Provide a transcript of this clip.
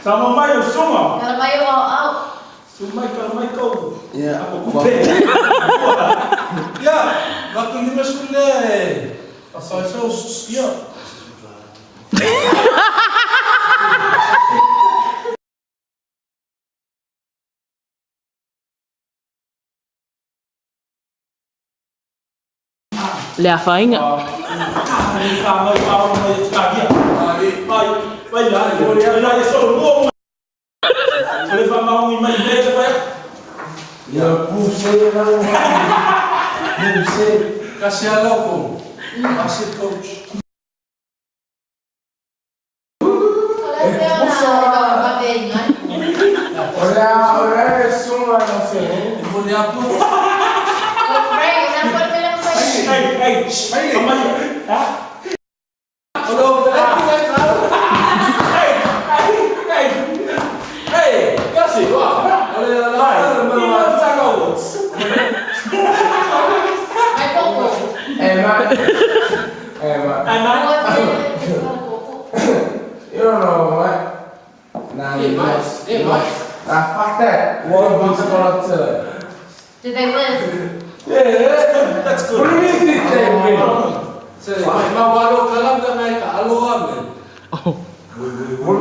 Sama mai o sunga. Kala mai o au au. Sumai kala mai kau. Ia. Ako kupe. Ia, latou 50 lea e fasaisau, ia. Le afaina. Ka mai ka mai ka kia. Mai mai la mai la so mo. O le fa mau mai le te fa. Ia puse la. Puse. Kasi alau ko. Kasi coach. O le pea na le vavevave ina. Ora ora sunga no se. E mo le apu. Ray, na fue el pelo fue. Ei, ei, mai. Ha? O lo Ei, ei, ei. Ei, kasi wa. O le la Vai, la ni la no tanga o. Mai poco. Eh ma. Eh ma. Ai mai. Io non ho mai. Nah, Eh, you ma- lost. eh, You ma- lost. Nah, fuck that. One boots gonna Did they win? Yeah. That's good. That's What good. do you mean did they win? Se, ma walo kalam ka ngai ka aloa me. What